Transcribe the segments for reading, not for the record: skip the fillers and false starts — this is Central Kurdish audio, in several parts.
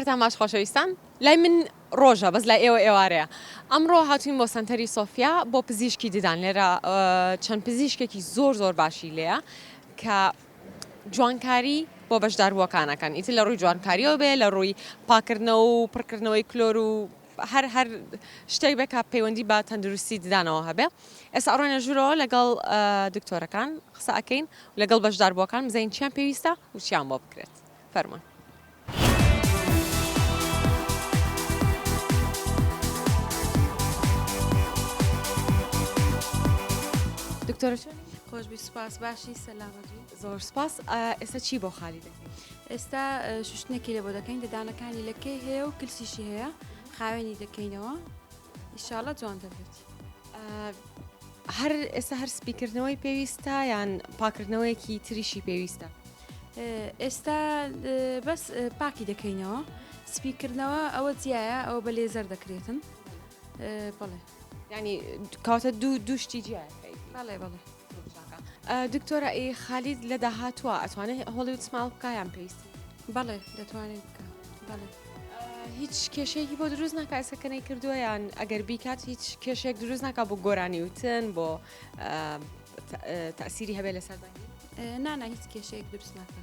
ئێوارتان باش خۆشەویستان لای من ڕۆژە بەس لای ئێوە ئێوارەیە ئەمڕۆ هاتوین بۆ سەنتەری سۆفیا بۆ پزیشکی ددان لێرە چەند پزیشکێکی زۆر زۆر باشی لێیە کە جوانکاری بۆ بەشداربووەکان ئەکەن ئیتر لە ڕووی جوانکاریەوە بێ لە ڕووی پاکردنەوە و پڕکردنەوەی کلۆر و هەر هەر شتێک بێ کە پەیوەندی بە تەندروستی ددانەوە هەبێ ئێستا ئەڕۆینە ژوورەوە لەگەڵ دکتۆرەکان قسە ئەکەین و لەگەڵ بەشداربووەکان بزانین چیان پێویستە و چیان بۆ بکرێت فەرموون. دکتۆرە چۆنی؟ خۆشبی سوپاس باشی سەلامەت بی. زۆر سوپاس ئێستا چی بۆ خالی دەکەین؟ ئێستا شوشتنێکی لێ بۆ دەکەین ددانەکانی لەکەی هەیە و کلسیشی هەیە خاوێنی دەکەینەوە ئیشاڵە جوان دەبێت. هەر ئێستا هەر سپیکردنەوەی پێویستە یان پاکردنەوەیەکی تریشی پێویستە؟ ئێستا بەس پاکی دەکەینەوە سپیکردنەوە ئەوە جیایە ئەوە بە لێزەر دەکرێتن بەڵێ. ینی کاتە دوو دوو شتی جیایە بەڵێ بەڵێ. دکتۆرە ئی خالید لە داهاتووە ئەتوانێت Hollywood smile بکا یان پێویستی؟ بەڵێ دەتوانێت بکە بەڵێ. هیچ کێشەیەکی بۆ دروست ناکا ئێستا کە نەیکردووە یان ئەگەر بیکات هیچ کێشەیەک دروست ناکا بۆ گۆرانی وتن بۆ تەسیری هەبێ لەسەر دەنگی؟ نانا هیچ کێشەیەک دروست ناکا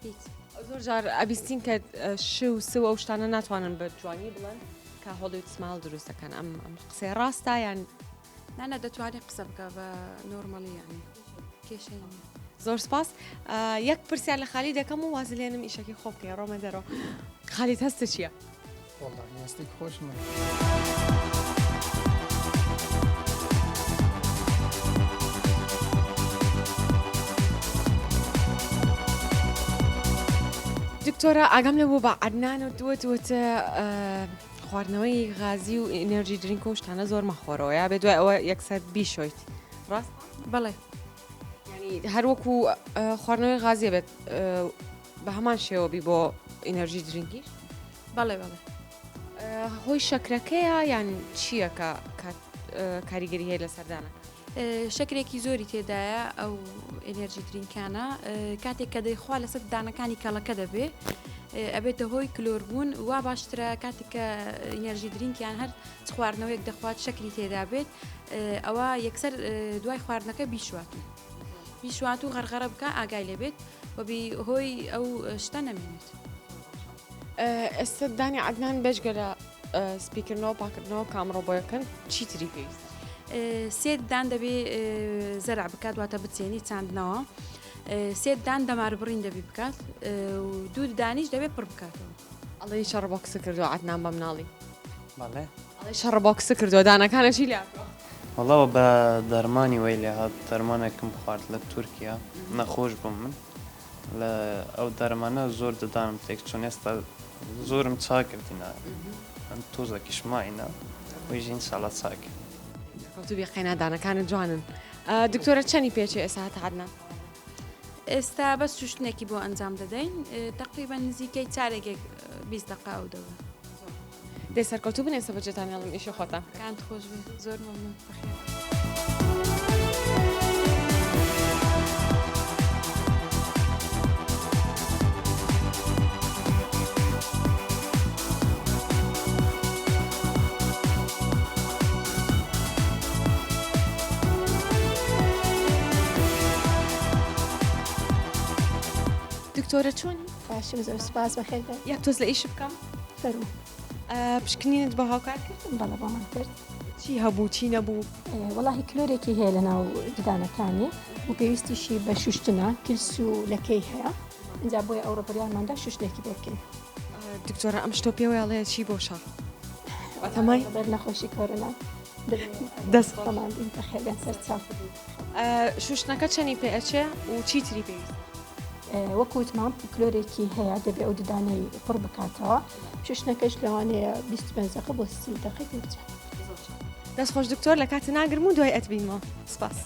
هیچ. زۆر جار ئەبیستین کە ش و س و ئەو شتانە ناتوانن بە جوانی بڵێن کە Hollywood smile دروست دەکەن ئەم ئەم قسەیە ڕاستە یان نانا دەتوانێت قسە بکە بە نۆرمەڵی یانی کێشەی نییە. زۆر سپاس یەک پرسیار لە خالید دەکەم و واز لێنم ئیشەکەی خۆ بکەی ڕۆمە دەرەوە خالید هەستە چییە؟ وەڵڵاهی هەستێکی خۆشم دکتۆرە ئاگام لە بوو بە عەدنان و دوت وت خواردنەوەی غازی و energy drink و شتانە زۆر مەخۆرەوە یا بێ دوای ئەوە یەکسەر بیشۆیت ڕاست بەڵێ ینی هەروەکو خواردنەوەی غازیە بێت بە هەمان شێوە بی بۆ energy drink یش بەڵێ بەڵێ هۆی شەکرەکەیە یان چییە کە کاریگەری هەیە لە سەردانەکە؟ شەکرێکی زۆری تێدایە ئەو energy drink انە کاتێک کە دەیخوا لەسەر دانەکانی کەڵەکە دەبێ ئەبێتە هۆی کلۆربوون وا باشترە کاتێک کە energy drink یان هەر خواردنەوەیەک دەخوات شەکری تێدا بێت ئەوە یەکسەر دوای خواردنەکە بیشوات و بیشوات و غەرغەرە بکە ئاگای لێبێت وەبی هۆی ئەو شتە نەمێنێت. ئێستا دانی عەدنان بێجگە لە سپیکردنەوە پاکردنەوە کە ئەمڕۆ بۆ یەکەن چی تری پێویستە؟ سێ ددان دەبێ زەرع بکات واتە بچێنی چاندنەوە سێ ددان دەماربڕین دەبی بکات و دوو ددانیش دەبێ پڕ بکاتەوە. ئەڵێی شەڕ بۆکس کردووە عەدنان بە مناڵی. بەڵێ. ئەڵێی شەڕ بۆکس کردووە دانەکانە چی لێ هاتووە؟ وەڵا بە دەرمانی وەی لێ هات دەرمانێکم خوارد لە تورکیا نەخۆش بووم من لە ئەو دەرمانە زۆر ددانم تێک چوون ئێستا زۆرم چاکردینە تۆزەکیش ماینە ویژ ئینشاڵا چاک. سەرکەوتوو بی قەینا دانەکانت جوانن. دکتۆرە چەنی پێچێ ئێستا هەتا عەدنان؟ ئێستا بەس شوشتنێکی بۆ ئەنجام دەدەین تەقریبەن نزیکەی چارێکێک 20 دقە ئەو دەورە. دەی سەرکەوتوو بن ئێستا بەجێتان هێڵم ئیشی خۆتان. کانت خۆش بێ زۆر مەمنون بەخێر. دکتۆرە چۆنی؟ باشم زۆر سپاس بەخێر بێن. یەک تۆز لە ئیش بکەم؟ فەرموو. پشکنینت بۆ هاوکار کرد؟ بەڵێ بۆمان کرد. چی هەبوو چی نەبوو؟ وەڵاهی کلۆرێکی هەیە لە ناو ددانەکانی و پێویستیشی بە شوشتنە کلس و لەکەی هەیە ئینجا بۆیە ئەوڕۆ بڕیارماندا شوشتنێکی بۆ بکەین. دکتۆرە ئەم شتۆ پێوەی ئەڵێ چی بۆ شەڕ بەتەمای بەر نەخۆشی کۆرۆنا دەست خۆمان بین بەخێر بێن سەر چاو. شوشتنەکە چەنی پێ ئەچێ و چی تری پێویستە؟ وەکو وتمان کلۆرێکی هەیە دەبێ ئەو ددانەی پڕ بکاتەوە شوشتنەکەش لەوانەیە 25 دقە بۆ 30 دقەی پێ بچێت. دەست خۆش دکتۆر لە کاتت ناگرم و دوای ئەتبینمەوە سپاس.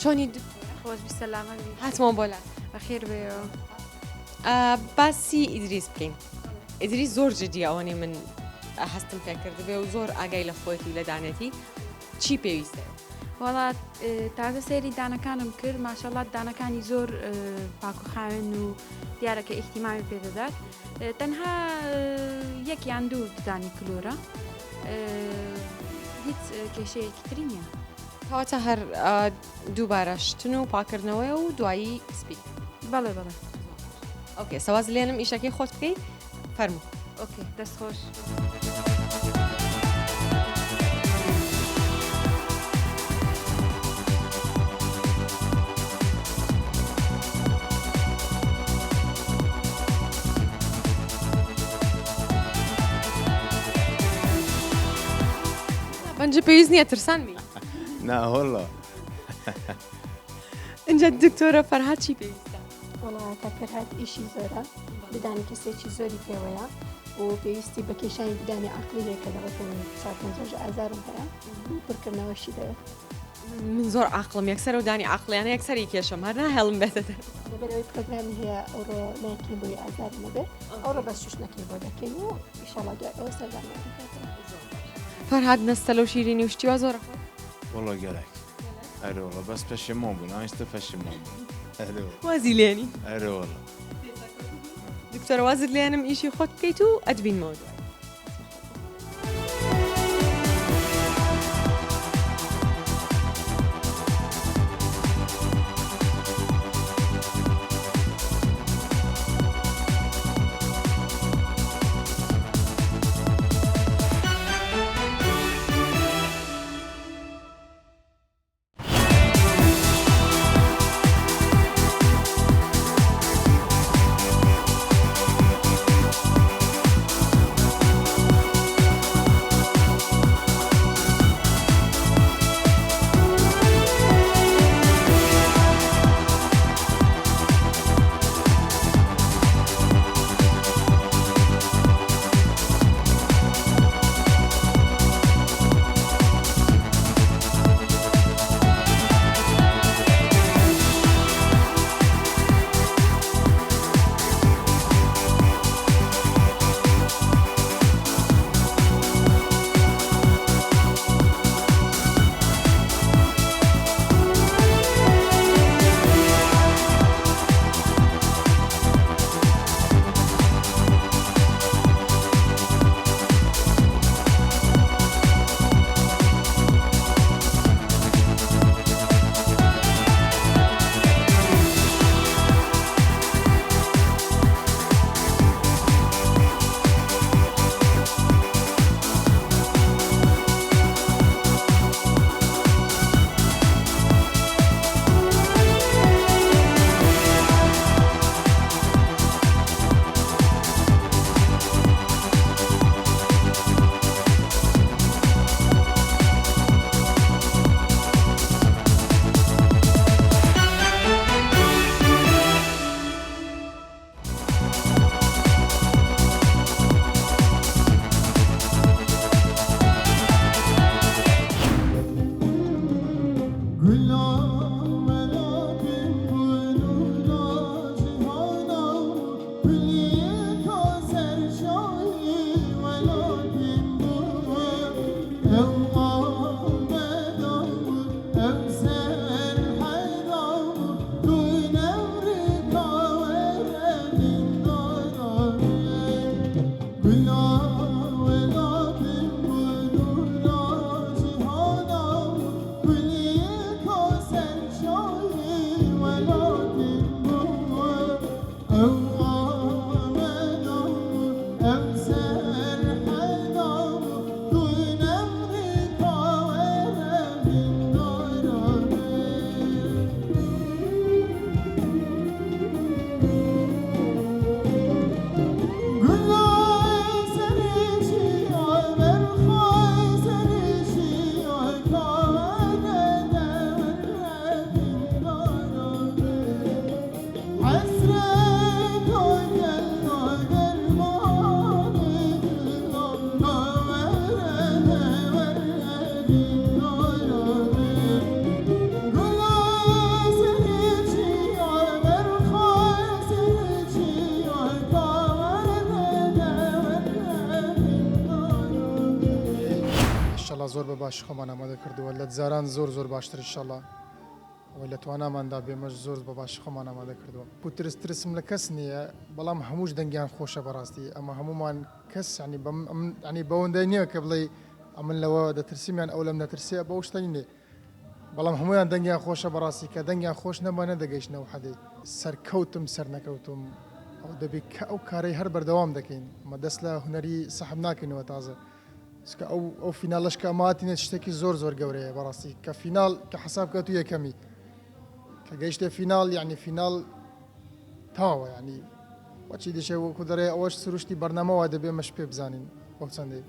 چۆنی خۆش بی سەلامەت بی. هاتمەوە بۆ لات. بەخێر بێیەوە. باسی ئیدریس بکەین ئیدریس زۆر جدیە ئەوەنەی من. هەستم پێکردبێ و زۆر ئاگای لە خۆیەتی و لە دانێتی چی پێویستە؟ وەڵا تازە سەیری دانەکانم کرد ماشەڵا دانەکانی زۆر پاک و خاوێن و دیارە کە ئیهتیمامی پێ دەدات تەنها یەک یان دوو ددانی کلۆرە هیچ کێشەیەکی تری نییە. کەواتە هەر دووبارە شتن و پاکردنەوەیە و دوایی سپی. بەڵێ بەڵێ. ئۆکەی سەواز لێنم ئیشەکەی خۆت بکەی فەرموو. ئۆکەی دەست خۆش. بەنجە پێویست نییە ترسانمی. نا واللە. ئینجا دکتۆرە فەرهاد چی پێویستە؟ وەڵا کاک فەرهاد ئیشی زۆرە ددانی کەسێکی زۆری پێوەیە و پێویستی بە کێشانی ددانی عەقڵی هەیە کە دەڵێت من چوار پێنج ڕۆژە ئازارم هەیە و پڕکردنەوەشی دەوێت. من زۆر عاقڵم یەکسەر و دانی عەقڵیانە یەکسەری کێشم هەر ناهێڵم بێتە دەر. لەبەرئەوەی پرۆگرامی هەیە ئەوڕۆ نایکەین بۆی ئازاری نەبێت ئەوڕۆ بەس شوشتنەکەی بۆ دەکەین و ئیشەڵا دوای ئەوە سەردانمان دەکاتەوە. فەرهاد نەستەلە و شیرینی و شتی وا زۆر ئەخۆی؟ وەڵا گەلەک. ئەرێ وەڵا بەس پەشیمان بوون ئایستە پەشیمان بوون ئەرێ وەڵا. وازی لێنی؟ ئەرێ وەڵا. دکتۆرە وازت لێنم ئیشی خۆت بکەیت و ئەتبینمەوە دوای. زۆر بە باشی خۆمان ئامادە کردووە لە جاران زۆر زۆر باشتر ئیشەڵا ئەوەی لە تواناماندا بێ ئێمەش زۆر بە باشی خۆمان ئامادە کردووە. ترس ترسم لە کەس نییە بەڵام هەمووش دەنگیان خۆشە بەڕاستی ئەمە هەموومان کەس یانی بەم ئەمن یانی بەوەندەی نییە کە بڵێی ئەمن لەوە دەترسیم یان ئەو لەم دەترسێ بەو شتە نییە بەڵام هەموویان دەنگیان خۆشە بەڕاستی کە دەنگیان خۆش نەبا نەدەگەیشتنە ئەو حەدەی. سەرکەوتم سەرنەکەوتم ئەوە دەبێ کە ئەو کارەی هەر بەردەوام دەکەین ئەمە دەست لە هونەری سەحب ناکەینەوە تازە چونکە ئەو ئەو فیناڵەش کە ئەمە هاتینە شتێکی زۆر زۆر گەورەیە بەڕاستی کە فیناڵ کە حەساب کە تو یەکەمی کە گەیشتە فیناڵ یعنی فیناڵ تەواوە یعنی وەچی دەشێ وەکو دەڵێ ئەوەش سروشتی بەرنامە وا دەبێ مەش پێ بزانین بەو چەندەی.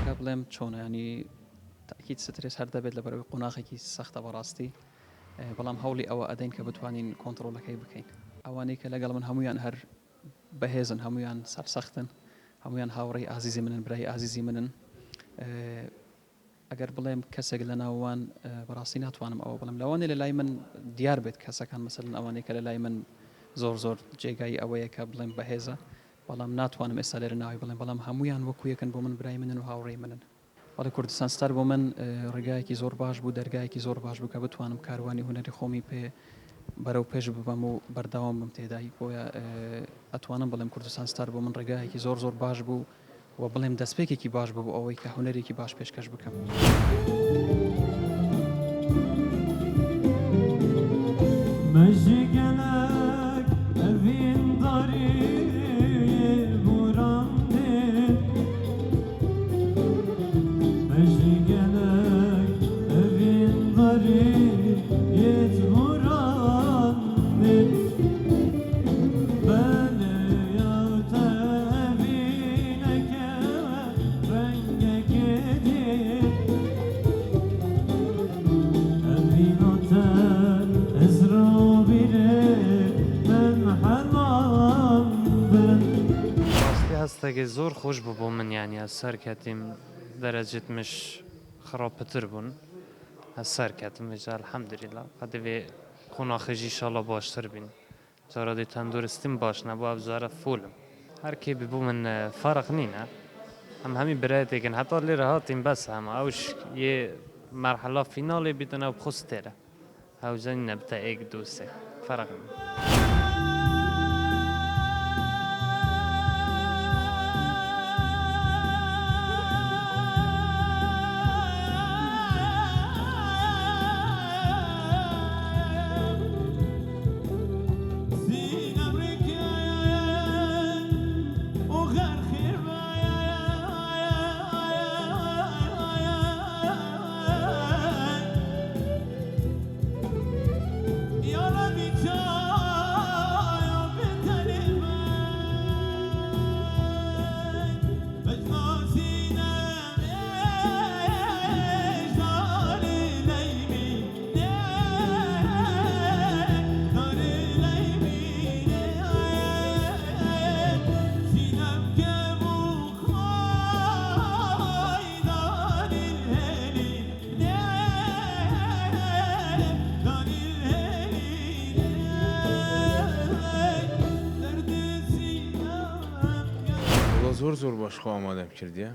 ئێستاکە بڵێم چۆنە ینی تاکیید سترێس هەر دەبێت لەبەرەوەی قۆناغێکی سەختە بەڕاستی بەڵام هەوڵی ئەوە ئەدەین کە بتوانین کۆنتڕۆڵەکەی بکەین ئەوانەی کە لەگەڵ من هەمویان هەر بەهێزن هەمویان سەرسەختن هەمویان هاوڕێی ئازیزی منن برای ئازیزی منن ئەگەر بڵێم کەسێک لە ناوان بەڕاستی ناتوانم ئەوە بڵێم لەوانێ لە لای من دیار بێت کەسەکان مەسەلەن ئەوانەی کە لە لای من زۆر زۆر جێگای ئەوەیە کە بڵێم بەهێزە بەڵام ناتوانم ئێستا لێرە ناوی بڵێم بەڵام هەمویان وەکو یەکن بۆ من برای منن و هاوڕێی منن. بەڵێ کوردستان ستار بۆ من ڕێگایەکی زۆر باش بوو دەرگایەکی زۆر باش بوو کە بتوانم کاروانی هونەری خۆمی پێ بەرەو پێش ببەم و بەردەوام بم تێدای بۆیە ئەتوانم بڵێم کوردستان ستار بۆ من ڕێگایەکی زۆر زۆر باش بوو و بڵێم دەستپێکێکی باش بوو بۆ ئەوەی کە هونەرێکی باش پێشکەش بکەم. ڕاستی هەستەکەی زۆر خۆش بوو بۆ من یانی ئەز سەرکەتیم دەرەجەت مش خراپتر بوون ئەز سەرکەتم ئیجا الحمدللە قەدێ قۆناخێ ژی ئیشاڵا باشتر بین جارا دی تەندورستیم باش نەبوو ئەڤ جارە فولم. هەر کێ بی بۆ من فەرق نینە ئەم هەمی برایەتێکن هەتا لێرە هاتین بەس هەمە ئەوش یێ مەرحەلا فیناڵێ بیتن ئەو بخۆ ستێرە هەوجە نینە بتە ئێک دوو سێ فەرق نینە. وەڵا زۆر زۆر باش خۆ ئامادەم کردیە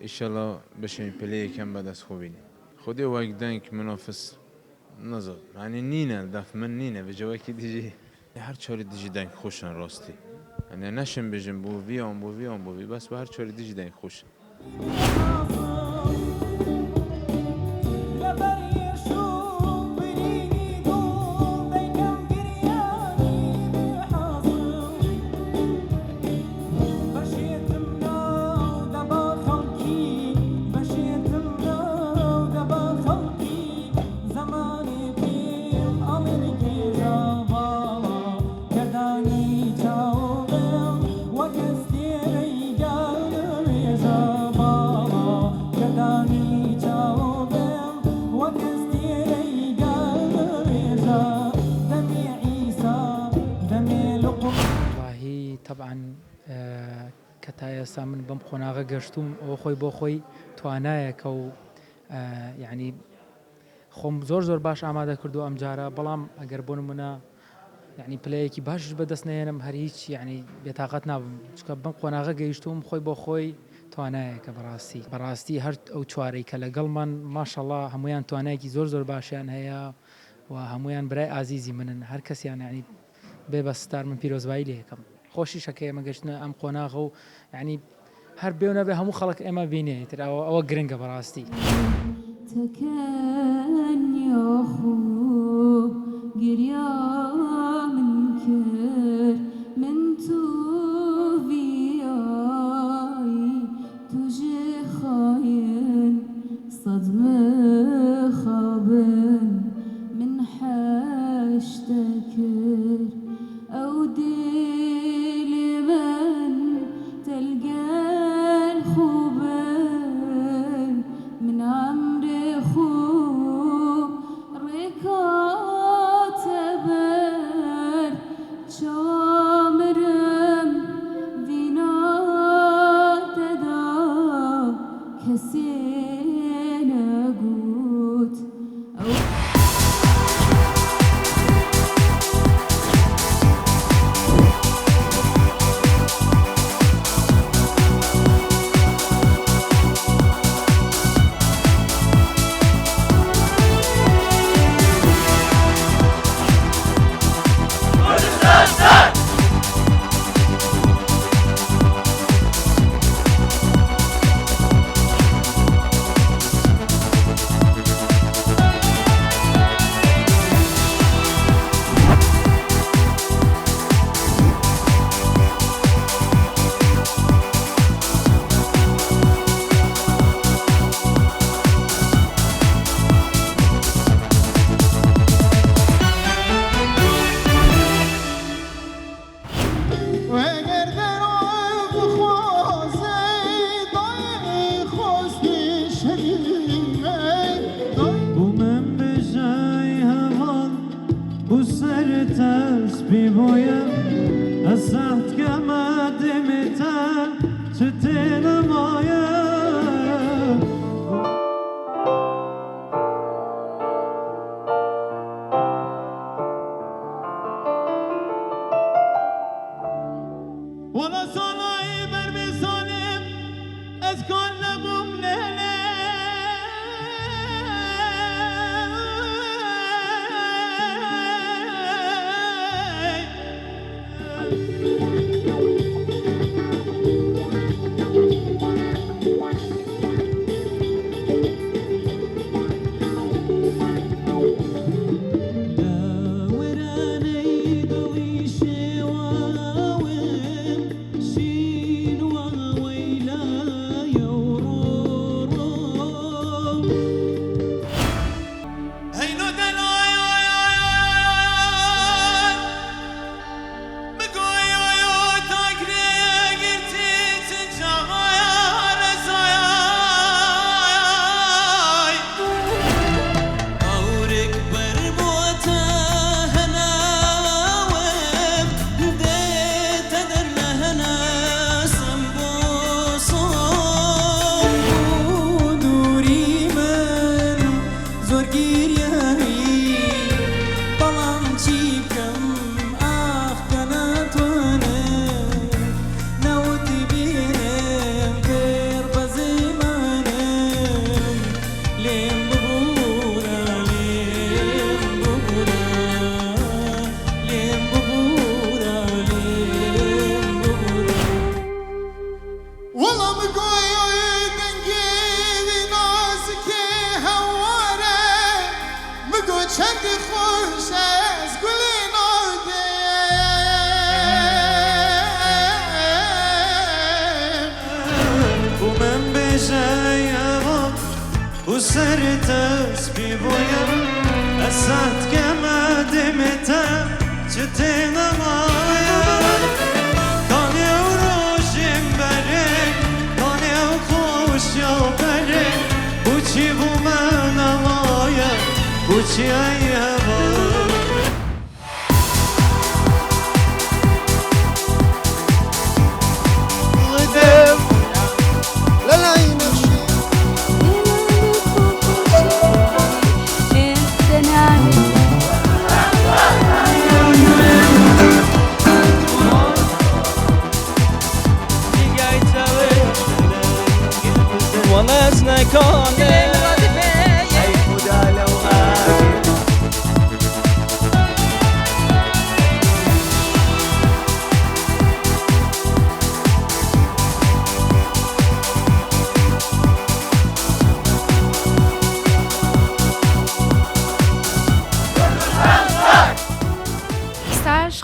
ئیشەڵا بشێین پلەی یەکەم بەدەست خۆ بینین. خودێ وەک دەنگ منافس نزاد یعنی نینە دەف من نینە بجە وەکی دیژی هەر چاری دیژی دەنگ خۆشن ڕاستی یعنی نەشم بژم بۆ ڤیان بۆ ڤیان بۆ ڤی بەس هەر چاری دیژی دەنگ خۆشن. ئێستا من بەم قۆناغە گەشتوم ئەوە خۆی بۆ خۆی توانایەکە و یعنی خۆم زۆر زۆر باش ئامادە کردو ئەم جارە بەڵام ئەگەر بۆ نمونە یعنی پلەیەکی باشش بەدەست نەهێنم هەر هیچ یعنی بێتاقەت نابم چونکە بەم قۆناغە گەیشتوم خۆی بۆ خۆی توانایەکە بەڕاستی بەڕاستی هەر ئەو چوارەی کە لەگەڵمان ماشەڵا هەمویان توانایەکی زۆر زۆر باشیان هەیە و هەمویان برای ئازیزی منن هەر کەسیان یعنی بێ بە ستار من پیرۆزبایی لێ ئەکەم. خۆشیشە کە ئێمە گەشتنە ئەم قۆناغە و یانی هەر بێ و نەبێ هەموو خەڵک ئێمە بینێ ئیتر ئەوە ئەوە گرنگە بەڕاستی.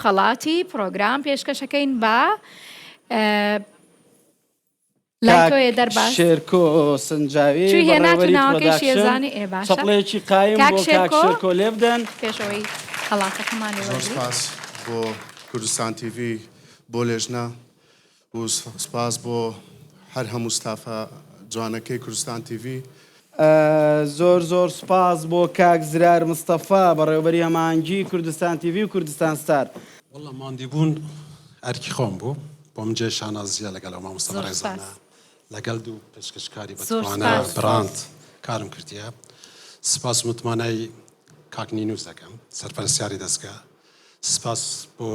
خەڵاتی پرۆگرام پێشکەشەکەین بە لای کاک تۆیە دەرباز شێرکۆ سنجاوی چووی هێنات و بەڕێوەبەری ناوەکەیشی پرۆداکشن ئەزانی ئێ باشە چەپڵەیەکی قایم کاک بۆ کاک شێرکۆ شێرکۆ لێبدەن. پێش ئەوەی خەڵاتەکەمان لێ زۆر وەرگری. سپاس بۆ کوردستان تیڤی بۆ لێژنە و سپاس بۆ هەر هەموو ستافە جوانەکەی کوردستان تیڤی. زۆر زۆر سوپاس بۆ کاک زرار مستەفا بەڕێوەبەری هەماهەنگی کوردستان تیڤی و کوردستان ستار. وەڵا ماندیبوون ئەرکی خۆم بوو بۆ من جێی شانازیە لەگەل ئەو مامۆستا زۆر بەڕێزانە سوپاس. لەگەل دوو پێشکەشکاری زۆر بەتوانا سوپاس. بڕاند کارم کردیە سپاس متمانای کاک نینوس دەکەم سەرپەرستیاری دەزگا سپاس بۆ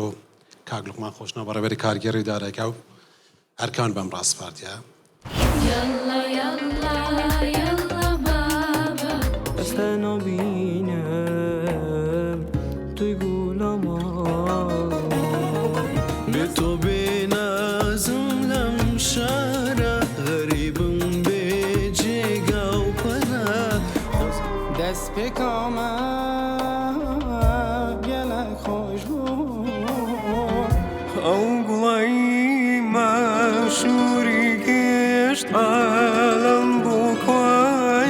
کاک لوقمان خۆشناو بەڕێوەبەری کارگێڕی و دارایکا و ئەرکان بەم ڕاسپاردیە. ئەو گوڵەی مەشووری گشت عالەم بوو کوا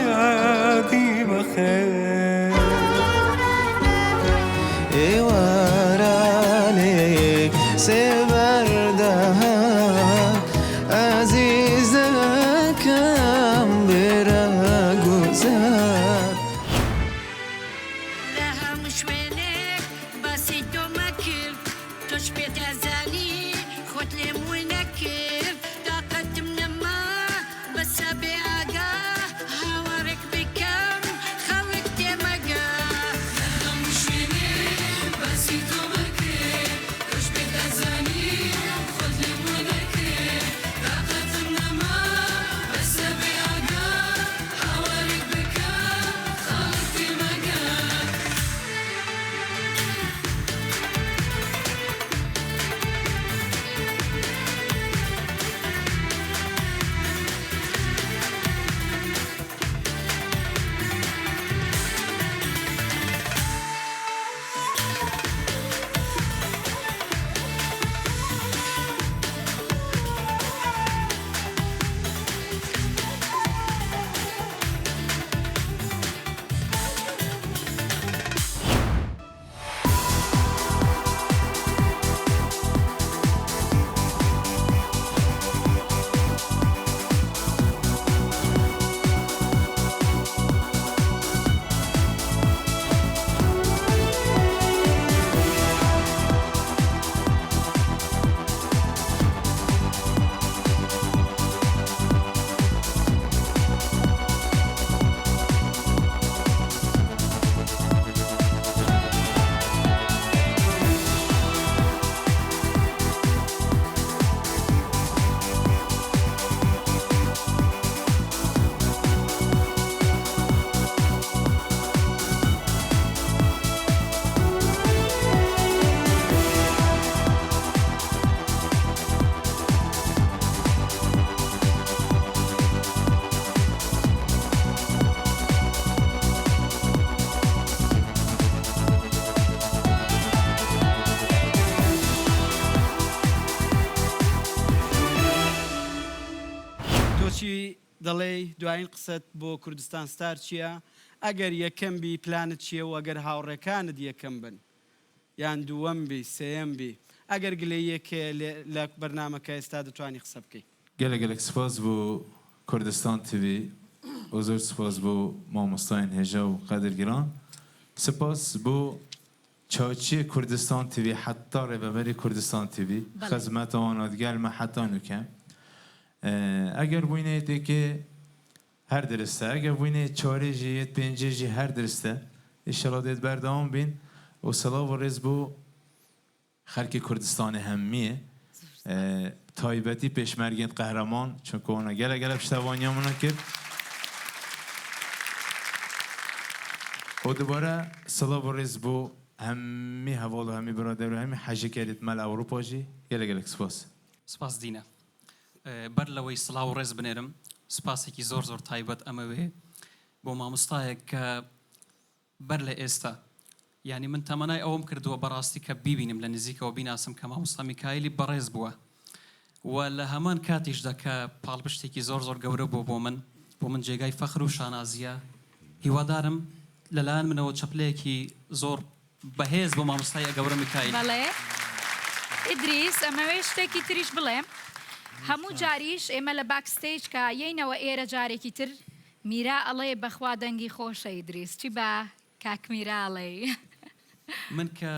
یادی بەخێر. ئێوارانێک سێبەر دەهات ئازیزەکەم بێرە گوزەر. لە هەموو شوێنێک باسی تۆمە کرد تۆش پێت ئەزانی خۆت لێم ون نەکرد تاقەتم نەما بەسە بێ ئاگا هاوارێک بکەم خەڵک تێمەگا. لە هەموو شوێنێک باسی تۆمە کرد تۆش پێت ئەزانی خۆت لێم ون نەکرد تاقەتم نەما بەسە بێ ئاگا هاوارێک بکەم خەڵک تێمەگا. تۆ چی دەڵێی دواین قسەت بۆ کوردستان ستار چیە ئەگەر یەکەم بی پلانت چیە و ئەگەر هاوڕێکانت یەکەم بن یان دووەم بی سێیەم بی ئەگەر گلەییەک هەیە لە بەرنامەکە ئێستا دەتوانی قسە بکەی. گەلەک گەلەک سپاس بۆ کوردستان تیڤی و زۆر سپاس بۆ مامۆستایان هێژا و قەدرگران سپاس بۆ چاچیێ کوردستان تیڤی حەتا ڕێڤەبەری کوردستان تیڤی خزمەتا وانا دگەل مە حەتا نوکە ئەگەر بوینە یەتێکێ هەر درستە ئەگەر بوینە یەت چارێ ژی یەت پێنجێ ژی هەر درستە ئیشەڵا دێت بەردەوام بین و سڵاو و ڕێز بۆ خەلکی کوردستانێ هەمیێ تایبەتی پێشمەرگێت قەهرەمان چونکە وانە گەلە گەلە پشتەوانیا منە کرد و دوبارە سڵاو و ڕێز بۆ هەمی هەڤاڵ و هەمی برادەر و هەمی حەژکەرێت مەل ئەوروپا ژی گەلە گەلەک سپاس. سپاس دینا. بەر لەوەی سڵاو و ڕێز بنێرم سپاسێکی زۆر زۆر تایبەت ئەمەوێ بۆ مامۆستایەک کە بەر لە ئێستا. یانی من تەمەنای ئەوەم کردووە بەڕاستی کە بیبینم لە نزیکەوە بیناسم کە مامۆستا میکایلی بەڕێز بووە و لە هەمان کاتیشدا کە پاڵپشتێکی زۆر زۆر گەورە بووە بۆ من بۆ من جێگای فەخر و شانازیە هیوادارم لەلایەن منەوە چەپلەیەکی زۆر بەهێز بۆ مامۆستای گەورە میکایل. بەڵێ ئیدریس ئەمەوێ شتێکی تریش بڵێم هەموو جاریش ئێمە لە backstage کە یەینەوە ئێرە جارێکی تر میرا ئەڵێ بەخوا دەنگی خۆشە ئیدریس چی بە کاک میرا ئەڵێی. من کە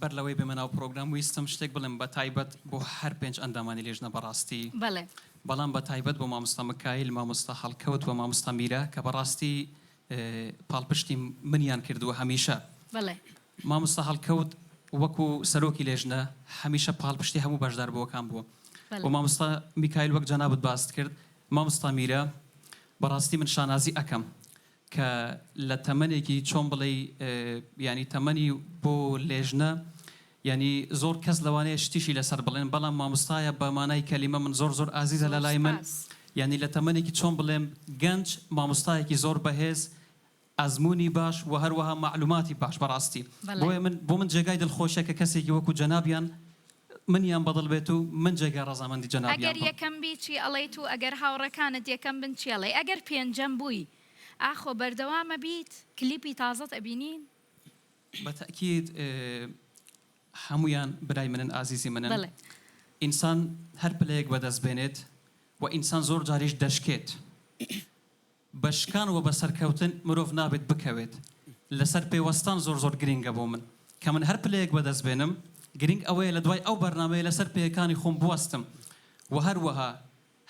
بەر لەوەی بێمە ناو پرۆگرام ویستم شتێک بڵێم بە تایبەت بۆ هەر پێنج ئەندامانی لێژنە بەڕاستی بەڵێ. بەڵام بە تایبەت بۆ مامۆستا مکایل، مامۆستا هەڵکەوت و مامۆستا میرا کە بەڕاستی پاڵپشتی منیان کردووە هەمیشە. بەڵێ. مامۆستا هەڵکەوت وەکو سەرۆکی لێژنە هەمیشە پاڵپشتی هەموو بەشداربووەکان بووە بەڵێ. و مامۆستا میکایل وەک جەنابت باست کرد مامۆستا میرا بەڕاستی من شانازی ئەکەم کە لە تەمەنێکی چۆن بڵێی یانی تەمەنی بۆ لێژنە یانی زۆر کەس لەوانەیە شتیشی لەسەر بڵێن بەڵام مامۆستایە بە مانای کەلیمە من زۆر زۆر ئازیزە زۆر لە لای من سوپاس. یانی لە تەمەنێکی چۆن بڵێم گەنج مامۆستایەکی زۆر بەهێز ئەزموونی باش وە هەروەها مەعلوماتی باش بەڕاستی بەڵێ. بۆیە من بۆ من جێگای دڵخۆشیە کە کەسێکی وەکو جەنابیان منیان بەدڵ بێت و من جێگای ڕەزامەندی جەنابیان ئەگەر بم. یەکەم بی چی ئەڵێیت و ئەگەر هاوڕێکانت یەکەم بن چی ئەڵێی؟ ئەگەر پێنجەم بووی ئاخۆ بەردەوام ئەبیت؟ کلیپی تازەت ئەبینین؟ بە تەئکید هەموویان برای منن ئازیزی منن بەڵێ. ئینسان هەر پلەیەک بەدەست بێنێت و ئینسان زۆر جاریش دەشکێت بە شکان وە بە سەرکەوتن مرۆڤ نابێت بکەوێت لەسەر پێ وەستان زۆر زۆر گرینگە بۆ من کە من هەر پلەیەک بەدەست بێنم گرینگ ئەوەیە لە دوای ئەو بەرنامەیە لەسەر پێیەکانی خۆم بوەستم وە هەروەها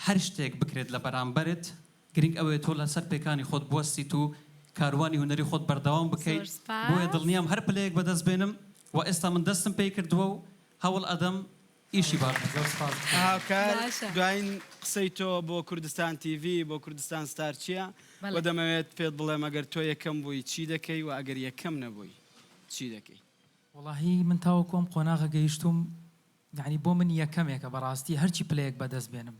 هەر شتێک بکرێت لە بەرامبەرت گرینگ ئەوەیە تۆ لەسەر پێکانی خۆت بوەستیت و کاروانی هونەری خۆت بەردەوام بکەیت زۆر سپاس. بۆیە دڵنیام هەر پلەیەک بەدەست بێنم وە ئێستا من دەستم پێی کردووە و هەوڵ ئەدەم ئیشی باش بکەم. زۆر سپاس دکتۆر. هاوکار باشە. دوایین قسەی تۆ بۆ کوردستان تیڤی بۆ کوردستان ستار چییە؟ بەڵێ. وە دەمەوێت پێت بڵێم ئەگەر تۆ یەکەم بووی چی دەکەی وە ئەگەر یەکەم نەبووی چی دەکەی؟ وەڵاهی من تاوەکو ئەم قۆناغە گەیشتووم یەعنی بۆ من یەکەمێکە بەڕاستی هەرچی پلەیەک بەدەست بێنم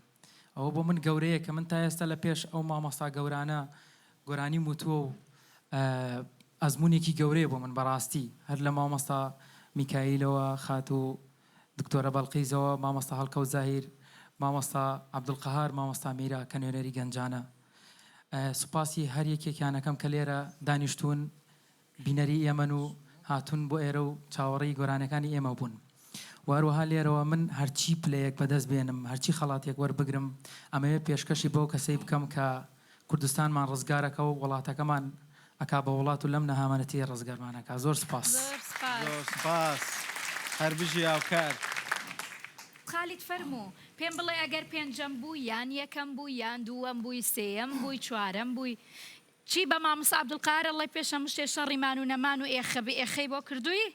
ئەوە بۆ من گەورەیە کە من تا ئێستا لە پێش ئەو مامۆستا گەورانە گۆرانیم وتووە و ئەزموونێکی گەورەیە بۆ من بەڕاستی هەر لە مامۆستا میکایلەوە خاتوو دکتۆرە بەڵقیزەوە مامۆستا هەڵکەوت زاهیر مامۆستا عەبدولقەهار مامۆستا میرا کە نوێنەری گەنجانە سوپاسی هەر یەکێکیان ئەکەم کە لێرە دانیشتوون بینەری ئێمەن و هاتوون بۆ ئێرە و چاوەڕێی گۆرانیەکانی ئێمە بوون و هەروەها لێرەوە من هەرچی پلەیەک بەدەست بێنم هەرچی خەڵاتێک وەربگرم ئەمەوێ پێشکەشی بەو کەسەی بکەم کە کوردستانمان ڕزگارەکە و وڵاتەکەمان ئەکا بە وڵات و لەم نەهامەتیە ڕزگارمان ئەکا زۆر سوپاس. زۆر سوپاس. زۆر سوپاس هەر بژی هاوکار. خالید فەرموو پێم بڵێ ئەگەر پێنجەم بووی یان یەکەم بووی یان دووەم بووی سێیەم بووی چوارەم بووی چی بە مامۆستا عەبدولقاهر ئەڵێی پێش هەموو شتێ شەڕی مان و نەمان و ئێخە بێ ئێخەی بۆ کردووی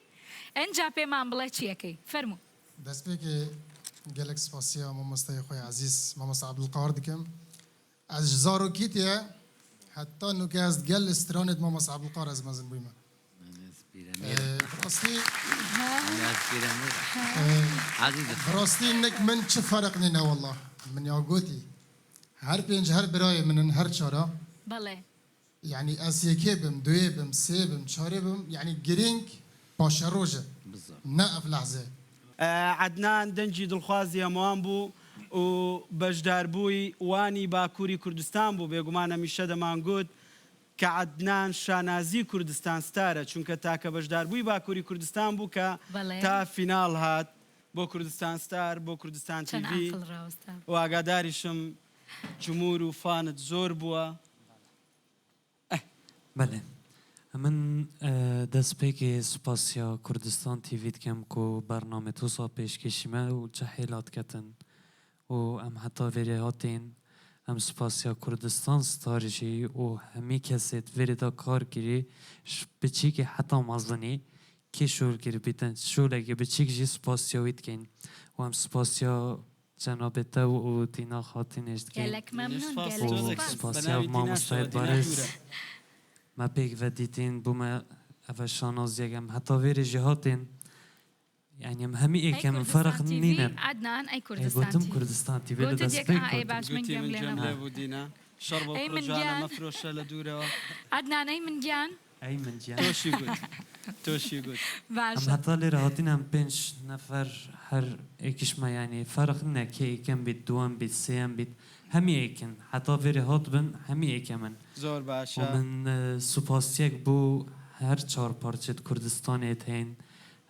ئنجا پێمان بڵێ چی ئەکەی فەرموو. دەستپێکێ گەلەک سپاسیا مامۆستای خۆی عەزیز مامۆستا عەبدولقاهر دکەم ئەز ژ زارۆکیتێ هەتا نوکە ئەز گەل سترانێت مامۆستا عەبدولقاهر ئەز مەزن بوویمە بەڕاستی بەڕاستی نک من چ فەرق نینە وەڵا من یا گۆتی هەر پێنج هەر برایێ منن هەر چارا. بەڵێ. یەعنی ئەز یەکێ بم دوێ بم سێ بم چارێ بم یەعنی گرینگ پاشەڕۆژە نە ئەڤ لەحزێ. عەدنان دەنگی دڵخوازی هەمووان بوو و بەشداربووی وانی باکووری کوردستان بوو، بێگومان هەمیشە دەمانگوت کە عەدنان شانازی کوردستان ستارە، چونکە تاکە بەشداربووی باکووری کوردستان بوو کە بەڵێ. تا فیناڵ هات بۆ کوردستان ستار، بۆ کوردستان چەند تیڤی عاقڵ ڕاوەستا. و ئاگاداریشم جموور و فانت زۆر بووە. بەلێ ئەمن دەستپێکێ سوپاسیا کوردستان تیڤی دکەم کو بەرنامێت وسا پێشکێشی مە و چە حێلات کەتن و ئەم هەتا ڤێرێ هاتین ئەم سوپاسیا کوردستان ستار ژی و هەمی کەسێت ڤێرێ دا کار کری ژ بچیکێ هەتا مەزنی کێ شۆل کری بیتن شۆلەکێ بچیک ژی سوپاسیا وی دکەین و ئەم سوپاسیا جەنابێ تە و دینا خاتینێش دکەین گەلەک مەمنون سپاس گەلەک تۆ و دەکەین سپاس. بە سوپاسیا ناوی دینا مامۆستایت شەوە دینا بەڕێز ژوورە. مە پێکڤە دیتین بوو مە ئەڤە شانازیەک ئەم هەتا ڤێرێ ژی هاتین یانی ئەم هەمی ئەی ئێکەم کوردستان فەرق تیڤی نینە عەدنان ئەی ئەی کوردستان گۆتم تیڤی کوردستان تیڤی لە گۆتت دەست یەک پێک ئا ئێ گۆتم. باش من گوتی گوێم من لێ گوێم نەبوو. لێ بوو دینا شەڕ بەو ئەی کوڕە من جوانە گیان مەفرۆشە لە دوورەوە. عەدنان ئەی من گیان. ئەی من گیان. تۆشی گوت. تۆشی گوت. ئەم هەتا لێرە هاتین ئەم پێنج نەفەر هەر ئێکیشمە یانی فەرق نینە کێ یەکەم بیت دووەم بیت سێیەم بیت هەمی ئێکن هەتا ڤێرێ هاتبن هەمی ئێکەمن زۆر باشە. و من سوپاسیەک بۆ هەر چار پارچێت کوردستانێت هەین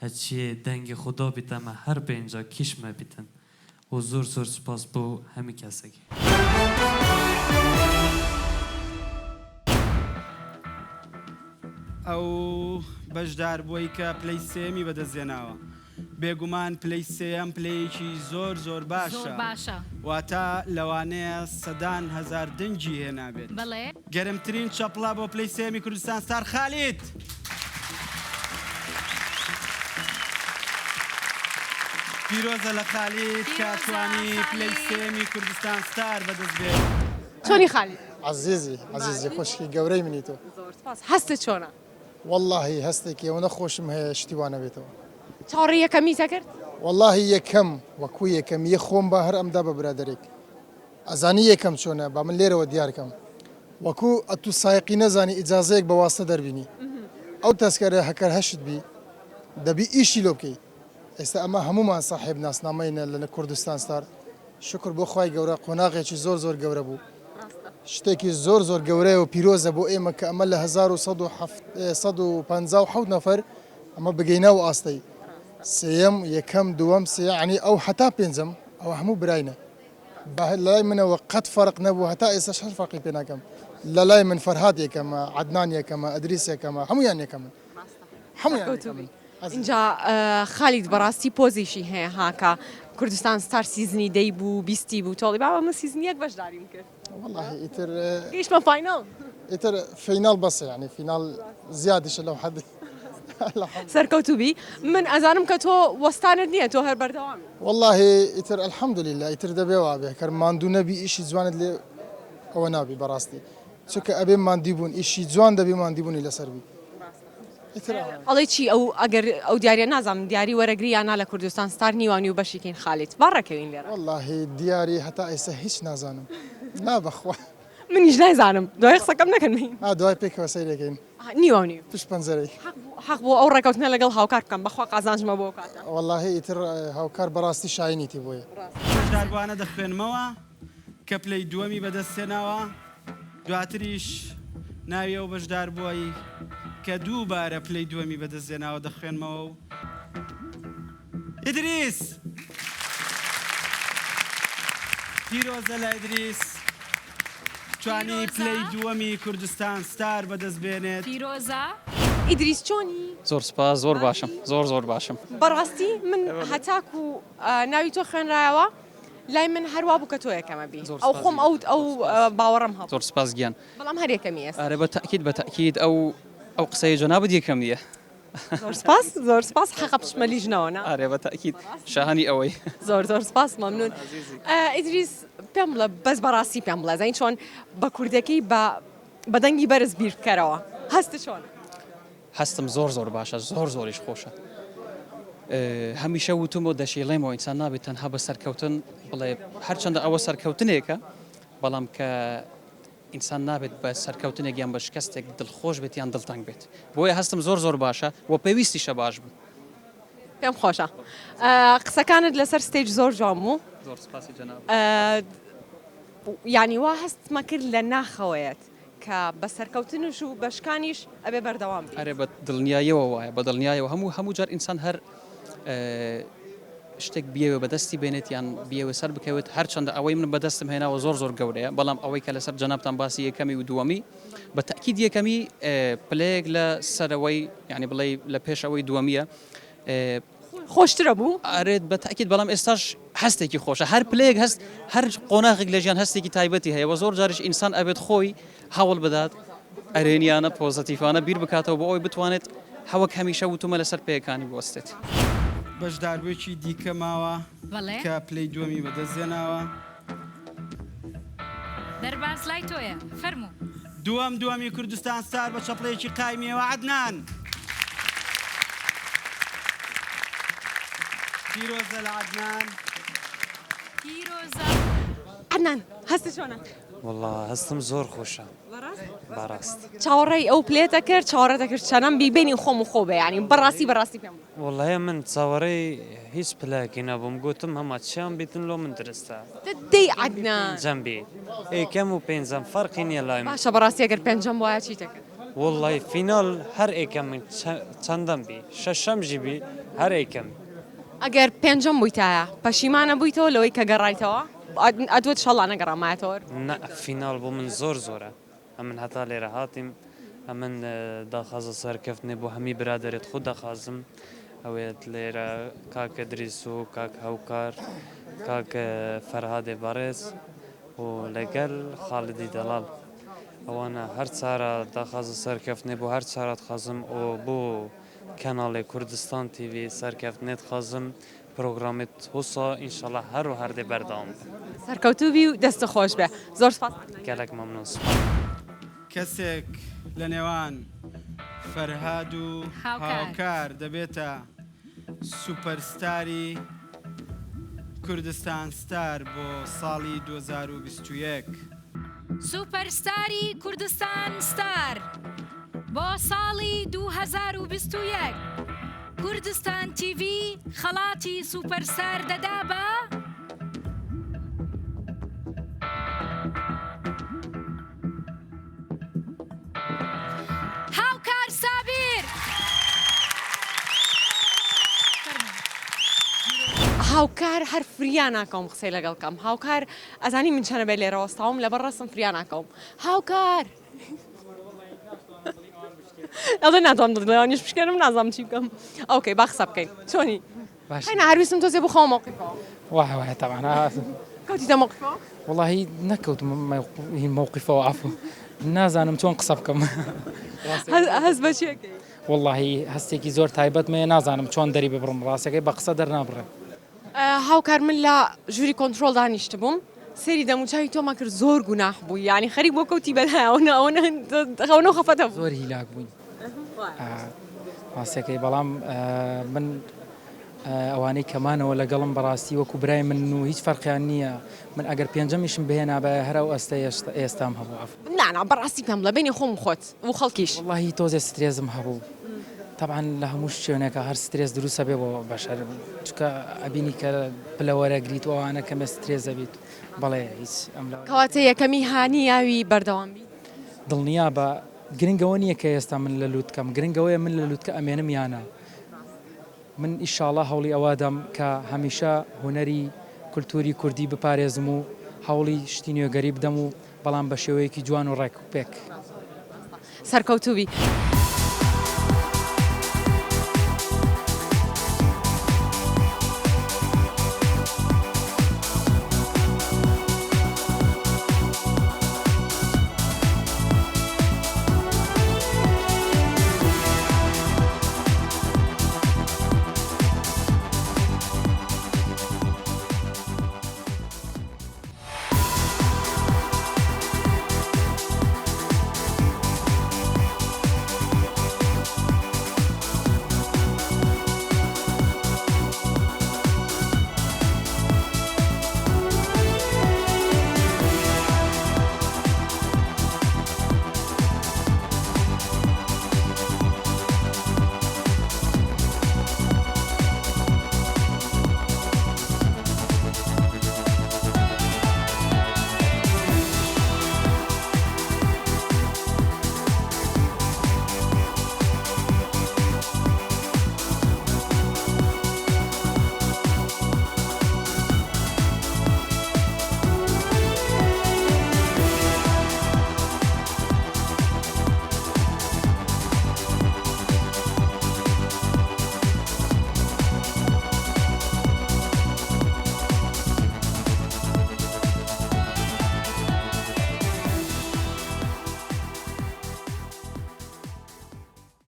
هەچیێ دەنگی خودا بیت ئەمە هەر پێنجا کیشمە بیتن و زۆر زۆر سوپاس بۆ هەمی کەسەکی. ئەو بەشداربووەی کە پلەی سێیەمی بەدەستهێناوە. بێگومان پلەی سێیەم پلەیەکی زۆر زۆر باشە. زۆر باشە. واتە لەوانەیە سەدان هەزار دەنگی هێنابێت. بەڵێ. گەرمترین چەپڵە بۆ پلەی سێیەمی کوردستان ستار خالید. پیرۆزە لە خالید کە توانی پلەی سێیەمی کوردستان ستار بەدەست بێنێت. چۆنی خالید؟ عەزیزی عەزیزی خوشکی گەورەی منی تۆ. زۆر سپاس. هەستت چۆنە؟ وەڵاهی هەستێکی ئەوەنە خۆشم هەیە شتی وا نەبێتەوە. چاوەڕێی یەکەمیت ئەکرد؟ وەڵاهی یەکەم وەکو یەکەم یە خۆم با هەر ئەمدا بە برادەرێک ئەزانی یەکەم چۆنە با من لێرەوە دیار کەم وەکو ئەتو سایەقی نەزانی ئیجازەیەک بە واستە دەربینی ئەو تەسکەرە هەکەر هەشت بی دەبی ئیشی لۆ بکەی ئێستا ئەمە هەموومان ساحێب ناسنامەینە لە کوردستان ستار شوکر بۆ خوای گەورە قۆناغێکی زۆر زۆر گەورە بوو شتێکی زۆر زۆر گەورەیە و پیرۆزە بۆ ئێمە کە ئەمە لە 1157 نەفەر ئەمە بگەینە و ئاستەی سێیەم یەکەم دووەم سێ عنی ئەو هەتا پێنجەم ئەوە هەموو براینە بە لای منەوە قەت فەرق نەبوو هەتا ئێستاش هەر فەرقی پێ ناکەم لە لای من فەرهاد یەکەمە عەدنان یەکەمە ئەدریس یەکەمە هەموویان یەکەمن هەموویان یەکەمن. ئینجا خالید بەڕاستی پۆزیشی هەیە ها کە کوردستان ستار season ی دەی بوو بیستی بوو تۆڵی بابە من season ی یەک بەشداریم کرد وەڵاهی ئیتر گەیشتمە final ئیتر final بەسە یعنی final زیادیشە لەو حەدی سەرکەوتوو بی من ئەزانم کە تۆ وەستانت نییە تۆ هەر بەردەوامی. وەڵاهی ئیتر الحمدللە ئیتر دەبێ وابێ کەر ماندوو نەبی ئیشی جوانت لێ ئەوە نابی بەڕاستی چونکە ئەبێ ماندی بوون ئیشی جوان دەبی ماندی بوونی لەسەر بی ئیتر ئەوە. ئەڵێی چی ئەو ئەگەر ئەو دیاریە نازانم دیاری وەرەگری یا نا لە کوردستان ستار نیوان نیو بەشی کەین خالید با ڕێکەوین لێرە. وەڵاهی دیاری هەتا ئێستا هیچ نازانم نا بەخوا. منیش نایزانم دوای قسەکەم نەکەن مەین. ئا دوای پێکەوە سەیرەکەین. نیوە و نیو. پشت پەنجەرەی. حەق بۆ ئەو ڕێکەوتنە لەگەڵ هاوکار بکەم بەخوا قازانجمە بۆ ئەو کاتە. وەڵاهی ئیتر هاوکار بەڕاستی شاینیتی بۆیە. بەشداربووانە دەخوێنمەوە کە پلەی دووەمی بەدەستهێناوە، دواتریش ناوی ئەو بەشداربووەی کە دووبارە پلەی دووەمی بەدەستهێناوە دەخوێنمەوە و ئیدریس! پیرۆزە لە ئیدریس توانی پلەی دووەمی کوردستان ستار بەدەست بێنێت. پیرۆزە. ئیدریس چۆنی؟ زۆر سوپاس زۆر باشم زۆر زۆر باشم. بەڕاستی من هەتاکو ناوی تۆ خوێنرایەوە لای من هەر وابوو کە تۆ یەکەمە بی ئەو خۆم ئەو ئەو باوەڕم هەبوو. زۆر سوپاس گیان. بەڵام هەر یەکەمی ئێستا. ئەرێ بە تەئکید بە تەئکید ئەو ئەو قسەیەی جەنابت یەکەم نییە. زۆر سپاس زۆر سپاس حەقە بچمە لیژنەوە نا؟ ئەرێ بە تەئکید شاهانی ئەوەی. زۆر زۆر سپاس مەمنون. ئیدریس پێم بڵێ بەس بەڕاستی پێم بڵێ زانی چۆن بە کوردەکەی بە بە دەنگی بەرز بیر بکەرەوە هەستت چۆنە؟ هەستم زۆر زۆر باشە زۆر زۆریش خۆشە هەمیشە وتومەوە دەشیڵێمەوە ئینسان نابێت تەنها بە سەرکەوتن بڵێ هەرچەندە ئەوە سەرکەوتنێکە بەڵام کە ئینسان نابێت بە سەرکەوتنێک یان بە شکستێک دڵخۆش بێت یان دڵتەنگ بێت بۆیە هەستم زۆر زۆر باشە و پێویستیشە باش بم. پێم خۆشە قسەکانت لەسەر stage زۆر جوان بوو. زۆر سپاسی جەنابت. یانی وا هەستمە کرد لە ناخەوەیەت کە بە سەرکەوتنش و بە شکانیش ئەبێ بەردەوام بیت. ئەرێ بە دڵنیایەوە وایە بە دڵنیایەوە هەموو هەموو جار ئینسان هەر شتێک بیەوێ بەدەستی بێنێت یان بیەوێ سەر بکەوێت هەرچەندە ئەوەی من بەدەستم هێناوە زۆر زۆر گەورەیە بەڵام ئەوەی کە لەسەر جەنابتان باسی یەکەمی و دووەمی بە تەئکید یەکەمی پلەیەک لە سەرەوەی یانی بڵێی لە پێش ئەوەی دووەمیە خۆشترە بوو؟ ئەرێ بە تەئکید بەڵام ئێستاش هەستێکی خۆشە هەر پلەیەک هەست هەر قۆناغێک لە ژیان هەستێکی تایبەتی هەیە وە زۆر جاریش ئینسان ئەبێت خۆی هەوڵ بدات ئەرێنیانە پۆزەتیفانە بیر بکاتەوە بۆ ئەوەی بتوانێت هەوەک هەمیشە وتومە لەسەر پێیەکانی بوەستێت. بەشداربووێکی دیکە ماوە بەڵێ. کە پلەی دووەمی بەدەستهێناوە. دەرباز لای تۆیە فەرموو. دووەم دووەمی کوردستان ستار بە چەپڵەیەکی قایمیەوە عەدنان. پیرۆزە لە عەدنان. پیرۆزە. عەدنان هەستت چۆنە؟ وەڵا هەستم زۆر خۆشە بەڕاست. چاوەڕێی ئەو پلەیەت ئەکرد چاوەڕێت ئەکرد چەنەم بی بەینی خۆم و خۆ بێ یانی بەڕاستی بەڕاستی پێم بڵێ. وەڵایە من چاوەڕێی هیچ پلەیەکی نەبووم گۆتم هەما چیان بیتن لۆ من درستە. دە دەی عەدنان. پێنجەم بی ئێکەم و پێنجەم فەرقی نیە لای من. باشە بەڕاستی ئەگەر پێنجەم بوایە چیت ئەکرد؟ وەڵای فیناڵ هەر ئێکەم من چەندەم بی شەشەم ژی بی هەر ئێکەم. ئەگەر پێنجەم بوویتایە پەشیمان ئەبوویتەوە لەوەی کە گەڕایتەوە؟ ئەتوت شەڵا نەگەڕامایەتەوە. نا فیناڵ بۆ من زۆر زۆرە ئەمن هەتا لێرە هاتیم ئەمن داخازە سەرکەفتنێ بۆ هەمی برادەرێت خو دەخازم ئەوێت لێرە کاک ئدریس و کاک هەوکار کاک فەرهادێ بەڕێز و لەگەل خالدی دەڵال ئەوانە هەر چارە داخازە سەرکەفتنێ بۆ هەر چارە دخازم و بۆ کەناڵێ کوردستان تیڤی سەرکەفتنێ دخازم پرۆگرامت هوسا انشاللە هەر و هەر دێ بەردەوام بن. سەرکەوتوو بی و دەستت خۆش بێ زۆر سوپاس عەدنان. گەلەک مەمنون سوپاس. کەسێک لە نێوان فەرهاد و هاوکار دەبێتە سوپەرستاری کوردستان ستار بۆ ساڵی 2021. سوپەرستاری کوردستان ستار بۆ ساڵی 2021 کوردستان تیڤی خەڵاتی سوپەرستار دەدا بە. هاوکار سابیر. هاوکار هەر فریا ناکەوم قسەی لەگەڵ کەم هاوکار ئەزانی من چەنە بێ لێرە وەستاوم لەبەر ڕەسم فریا ناکەوم هاوکار ئەڵێ ناتوانم دڵیانیش بشکێنم نازانم چی بکەم okay با قسە بکەین چۆنی باش هەینا هەر ویستم تۆزێ بخەوە مەوقیفەوە وایە وایە تەبعەن کەوتیتە مەوقیفەوە وەڵاهی نەکەوتم مەوقیفەوە عەفو نازانم چۆن قسە بکەم هەست بە چی ئەکەی وەڵاهی هەستێکی زۆر تایبەتم هەیە نازانم چۆن دەری ببڕم ڕاستەکەی بە قسە دەرنابڕێم. هاوکار من لە ژووری کۆنترۆڵ دانیشتبووم سەیری دەموچاوی تۆمان کرد زۆر گوناح بوو یانی خەریک بۆ کەوتی بەلایەوە ئەوەنە خەفەتە بوو. زۆر هیلاک بووین ڕاستەکەی بەڵام من ئەوانەی کەمانەوە لەگەڵم بەڕاستی وەکو برای من و هیچ فەرقیان نییە من ئەگەر پێنجەمیشم بهێنابایە هەر ئەو ئەستە ئێستام هەبوو عەفو. نا نا بەڕاستی پێم بڵێ بەینی خۆم و خۆت و خەڵکیش. وەڵاهی تۆزێ سترێزم هەبوو تەبعەن لە هەموو شوێنێکا هەر سترێس دروست ئەبێ بۆ بەشەر چونکە ئەبینی کە پلە وەرەگریت و ئەوانە کەمێ سترێس ئەبیت بەڵێ هیچ ئەم لەوە. کەواتە یەکەمی هانی یاوی بەردەوام بی؟ دڵنیابە گرنگ ئەوە نییە کە ئێستا من لە لوتکەم گرنگ ئەوەیە من لە لوتکە ئەمێنم یا نا من ئیشاڵا هەوڵی ئەوە دەم کە هەمیشە هونەری کولتوری کوردی بپارێزم و هەوڵی شتی نوێگەری بدەم و بەڵام بە شێوەیەکی جوان و ڕێک و پێک. سەرکەوتوو بی.